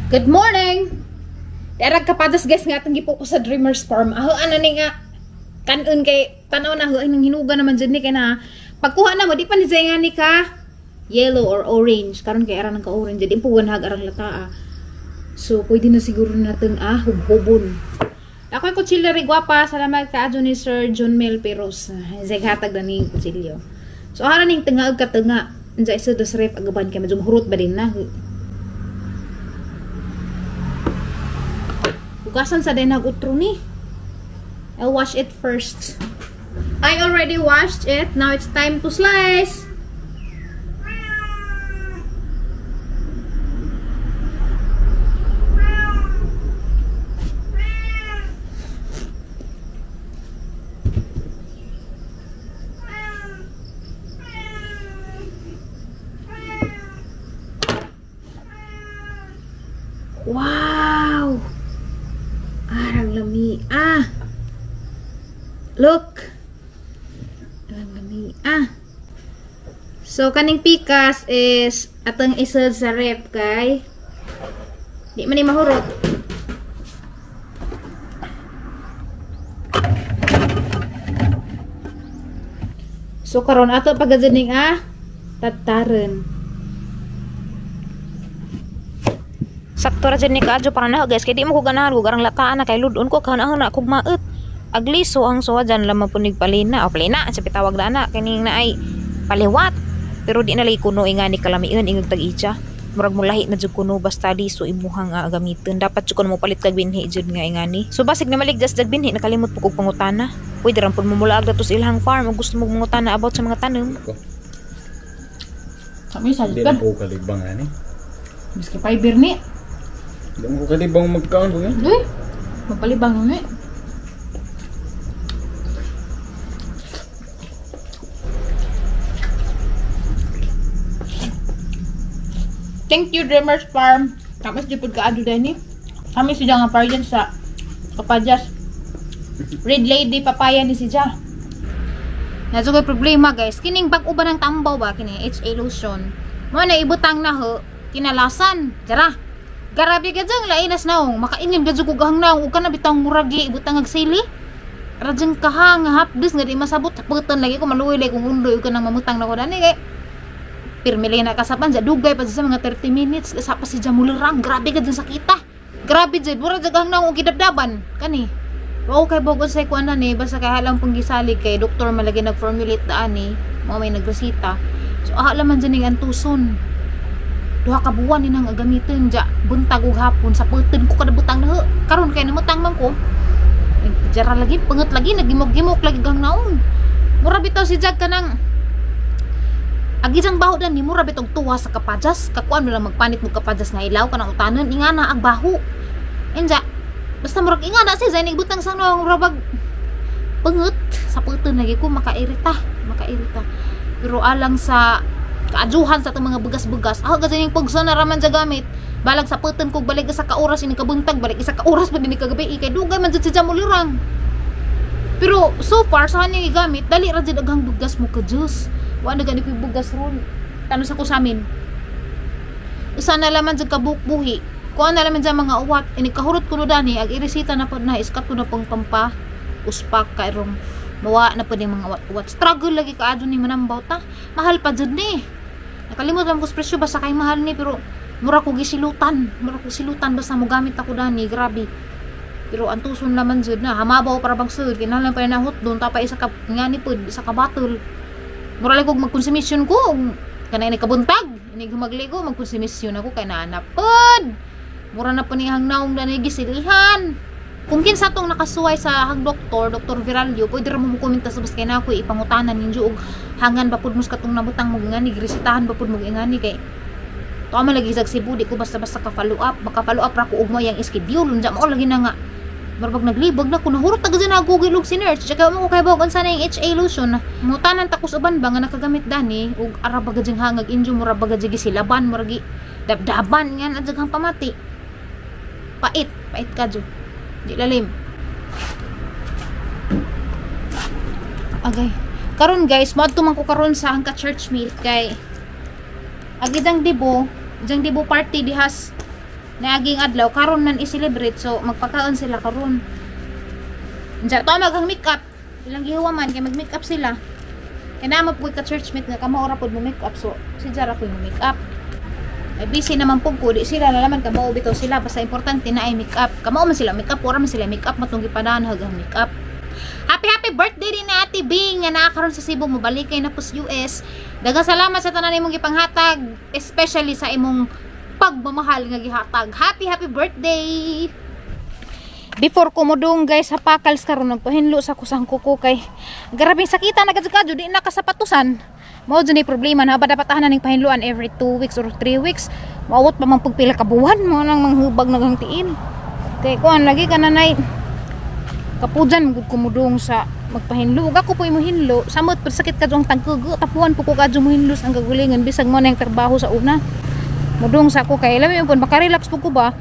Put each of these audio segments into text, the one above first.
Good morning! Darag kapadas guys nga atong gipo ko sa Dreamers Farm. Aho ano ni nga kanun kay tanaw na ho nang hinuga naman jud ni kay na pagkuha na mo di pa ni nga ni ka yellow or orange karon kay ara nang ka orange di pugon hag arang lataa. So pwede na siguro nateng hubhubon. Ako'y kutsilyo ri gwapa, salamat ka ni Sir John Mel Peros. Zeg hatag na ning kutsilyo. So ara ning tinga og katunga. Unsa isod sa ref agaban kay medyo hurot ba din na. Hugasan sa din utro ni. I'll wash it first. I already washed it. Now it's time to slice. Wow! Arang lami. Ah! Look! Arang lami. Ah! So, kaning pikas is atong isod sa rep kay di man ni mahurot. So, karon ato pagadining tataran. Sakto ra jud ni kaadyo para na guys kay di mo ko ganahan ko garang lataan na kay ludon ko kaon na kog maet. Agliso ang suwa dyan lamang punig palina o palina sa pitawag na ana kining naay paliwat pero di na lagi kuno nga ni kalamiun ingog tag-itya. Murag mulahi na jud kuno basta liso imuhang gamiton dapat jud kuno mo palit kag binhi jud nga ingani. So basig na maligjas dag binhi nakalimot po kog pangutana. Pwede ra pud mumulaag datos ilahang farm ug gusto mo mangutana about sa mga tanom. Kami sa jud kan. Di ko kalibang ani. Miski fiber ni. Di mo ko kalibang magkaon ko yan. Uy, magpalibang ni. Thank you Dreamers Farm. Tapos di pud kaadto dinhi. Kami siya nga paryan sa Kapadyas. Red Lady papaya ni siya. Naso koy problema guys. Kining bag-o ba ng tambaw ba kini HA lotion. Mo na ibutang na ho kinalasan. Jara. Grabe ka dyan, lainas naong. Makaingin ka dyan kugahang naong. Huwag ka na bitang muragi, ibutang agsili. Radyang kahang, hapdis, nga di masabot. Putan lagi ko, maluwi lagi kung undoy. Huwag ka nang mamutang na ko. Dani kay, pirmili na kasapan. Dyan, dugay pa sa mga 30 minutes. Sa pa si dyan mulerang. Grabe ka dyan sakita. Grabe dyan, mura dyan kahang naong gidabdaban. Kani, wow kay bogod sa ikuan na ni. Basta kay halang pong gisalig kay doktor malagi nag-formulate daan ni. Mga may nagresita. So, ahalaman dyan yung antuson. Duha ka buwan ni nang gamitin ja buntag ug hapon sa putin ko kada butang na karon kay namutang man ko jara lagi panget lagi nagimok-gimok lagi gang naon mura bitaw si jag kanang agi jang baho dan ni mura bitong tuwa sa kapadyas kakuan mo lang magpanit mo kapadyas nga ilaw kanang utanon ingana ag baho enja basta murag ingana si jay butang sa naong mura bag panget sa putin lagi ko makairita makairita pero alang sa kaajuhan sa itong mga bugas-bugas. Ako kasi yung pugso na raman sa gamit. Balag sa putin ko, balik isa ka oras, ini kabuntag, balik isa ka oras, pa din kagabi. Ikay dugay man dyan sa mulirang. Pero so far, sa kanyang gamit, dali ra dyan aghang bugas mo ka Diyos. Wala na gani ko'y bugas ron. Tanos ako sa amin. Usa na laman dyan kabukbuhi. Kuha na laman dyan mga uwat. Ini kahurot ko no dani, ag irisita na po na, iskat ko na pong pampa. Uspak kairong mawa na po din mga uwat-uwat. Struggle lagi ka adyo ni manambaw ta. Mahal pa dyan ni. Nakalimot lang ko sa presyo basta kay mahal ni pero mura ko gisilutan, mura ko silutan basta mo gamit ako dani, grabe. Pero antuson naman jud na hamabaw para bang sud kinahanglan pa na hot doon tapa isa ka ngani pud isa ka bottle. Mura lang kog magkonsumisyon ko kanay ni kabuntag, ini humagligo magkonsumisyon ako kay naana pod. Mura na pa ni hang naong dani gisilihan. Kung kinsa tong nakasuway sa hang doktor, Dr. Viralio, pwede ra mo mokomenta sa basta kay na ako ipangutanan ninyo og hangan ba pud mo sa katong nabutang mo ngani, giresetahan ba pud mo ngani kay to man lagi sa Cebu di ko basta-basta ka follow up, maka follow up ra ko og mo yang schedule unja mo lagi na nga. Murag naglibog na ko nahurot ta gud na Google og sinearch. Tsaka mo ko kay bawag unsa na yung HA lotion. Mutanan ta ko sa uban ba nga nakagamit dani og ara ba gud hangag injo mura ba gud gisilaban mura gi dabdaban ngan adjag hang pamati. Pait, pait kadyo. Di lalim. Agay. Karon guys, moadto man ko karon sa ang ka church meet kay agi jang debo party dihas Naaging adlaw karon man i-celebrate, so magpakaon sila karon. Unsa to maghang makeup. Ilang gihuwaman kay mag-makeup sila. Kay naa mo ka churchmate nga kamo ora pud mo makeup, so si Jara pud mo makeup. Ay busy naman pud ko, di sila nalaman kamao bitaw sila, basta importante na ay makeup. Kamao man sila makeup, ora man sila makeup matong gipanahan hagang makeup. Happy happy birthday din na Ate Bing nga naa karon sa Cebu, mobalik kay na pos US. Daghang salamat sa tanan imong gipanghatag, especially sa imong pagmamahal nga gihatag. Happy happy birthday. Before ko modung guys sa Pakals karon, nagpahinlo sa kusang kuko kay grabing sakita na kadyo di na kasapatusan. Mao jud ni problema na ba dapat tahanan ning pahinluan every 2 weeks or 3 weeks. Maawot pa man pagpila ka buwan mo nang manghubag nagang tiin. Kay kuan lagi ka nanay kapujan gud ko modung sa magpahinlo. Ug ako po imo hinlo, samot pud sakit kadyo ang tagkugo, tapuan po ko kadyo mo hinlo sa ang kagulingan bisag mo na yung trabaho sa una. Mudung sa ako kay lami pud makarelax pud ko ba.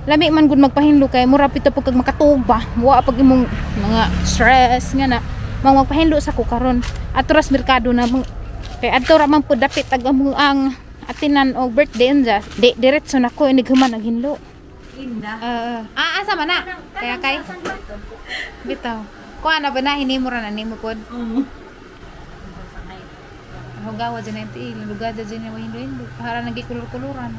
Lami man gud magpahinlo kay mura pito pud kag makatuog ba. Wa pag imong mga stress nga na mang magpahinlo sa ko karon. Adto ras merkado na kay adto ra man pud dapit ag ang atinan og birthday unja. Di diretso na ko inig human naghinlo. Inda. Asa man na? Kaya kay bitaw. Kuan na ba na hinimo ra na nimo pod? Hugawa dyan na yung tiil, lugar dyan na hinlo-hinlo. Para nagikulor-kuluran.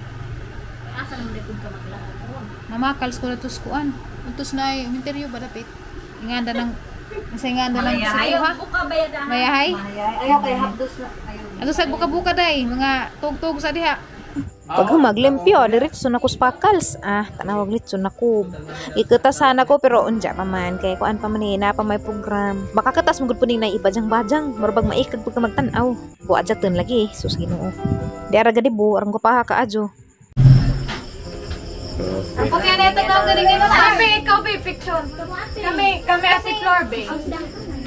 Asa naman di ka maglakad karon? Mamakals ko na tos kuan. Utos na yung interview ba dapit? Inganda ng sa inganda ng Ayaw buka bayad ah. Mayahay? Ayaw kay hapdos na. Ato sa buka-buka day, mga tug-tug sa diha. Pag humaglimpyo, diretso na ko sa Pakals. Ah, tanawag litso na ko. Ikatasan ako pero unja pa man kay kuan pa man na pa may program. Baka katas mo gud puning na ibajang-bajang, murabag maikag pagka magtan-aw. Buad ten lagi, sus Ginoo. Di ara gadi bu, arang ko paha ka adyo. Okay na ito daw galing mo sa ikaw be picture. Kami kami as si Floor be.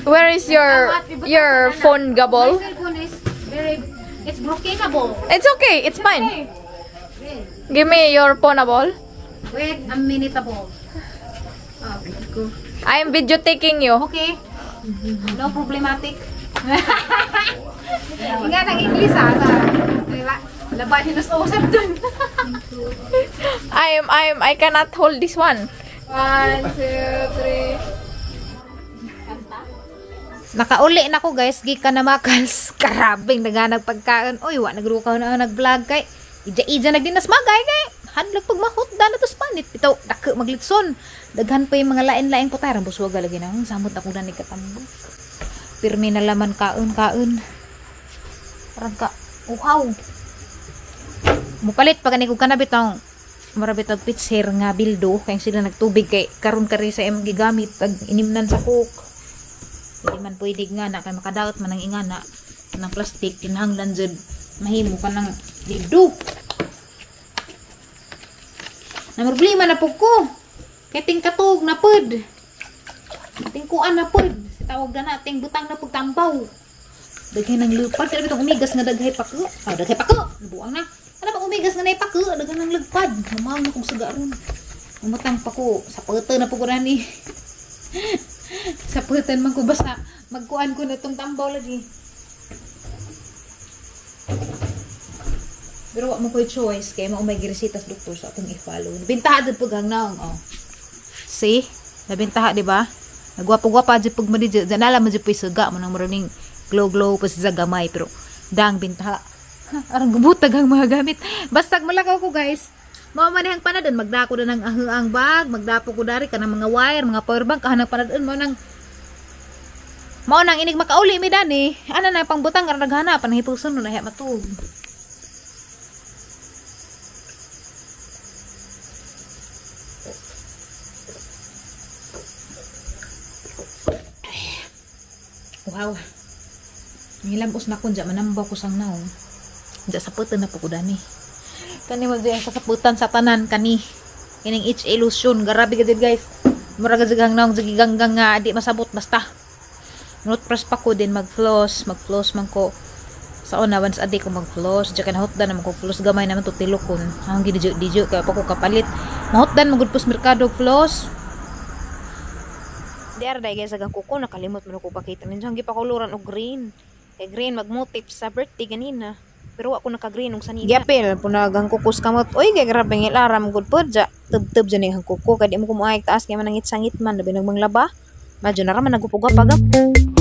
Where is your phone, Gabol? My cellphone is very, it's brokenable. It's okay, it's fine. Give me your phoneable. Wait a minuteable. I am video taking you. Okay. No problematic. Ingat ang English ah. Laban ni usap dun. I cannot hold this one. 1, 2, 3. Nakauli na ko guys, gikan na Makals. Karabing naganag pagkaon. Oy, wa nagrukaw na nag-vlog kay ija-ija nagdinas magay kay hadlok pag mahutda na tos panit bitaw dako maglitson. Daghan pa yung mga lain-laing putay rang buswaga lagi na samot ako na ni katambo. Pirmi na laman kaon-kaon. Parang ka uhaw. Mupalit pa gani ko kana bitong mura bitog pitcher nga bildo kay sila nagtubig kay karon kari sa imong gigamit pag inimnan sa coke. Hindi man pwede nga na kay makadaot man ang ingana ng plastic kinahanglan jud mahimo ka ng bildo. Na problema na pud ko. Kay ting katog na pud. Ting kuan na pud. Si tawag na ting butang na pud tambaw. Daghay ng lupad kay bitong umigas nga daghay pa ko. Ah, daghay pa ko. Buang na. Ano ba umigas nga naipako? Daghan ng lagpad. Mamang na kong suga ron. Umutang pa ko. Sa puto na po ko nani. Sa putan man ko basta magkuan ko na itong tambaw lagi. Pero wa mo ko'y choice kay mao may giresitas doktor sa atong i-follow. Nabintaha jud pag hangnaong oh. See? Nabintaha di ba? Nagwapo-gwapa jud pag madidyo. Diyan alam mo jud po'y suga mo nang maroning glow-glow pa sa gamay pero dang bintaha. Arang gubutag ang mga gamit. Basta malakaw ko guys. Mao man ang panadon magdako na ng ahuang bag, magdapo ko dari kanang mga wire, mga power bank kahanang panadon mao nang inig makauli mi dani. Ana na pangbutang aron naghana panahipugson na hiya matug. Wow. Ngilabos na kun manambaw ko sang naong. Diya sa putan na po ko dani. Kani mo diya sa saputan sa tanan kani. Kining each illusion grabe gid guys. Mura gid ang naong giganggang nga di masabot basta. Nut press pa ko din mag-floss, mag-floss man ko. Sa una once a day ko mag-floss, diya kanahutdan naman ko floss gamay naman to tilokon. Ang gidyo didyo kay pa ko kapalit. Mahutdan man gud pos merkado floss. Di ara day guys agang kuko nakalimot man ko pakita ninyo ang gipakuluran og green. Kay green magmotif sa birthday ganina. Pero wa ko nakagreen og sanina. Giapil punag ang kukus kamot. Oy, kay grabe ng ilaram gud pod ja. Tubtub dyan ang kuko kay di mo kumuay taas kay manangit sangit man labi nagmanglaba. Madyo na ra man nagupugapag.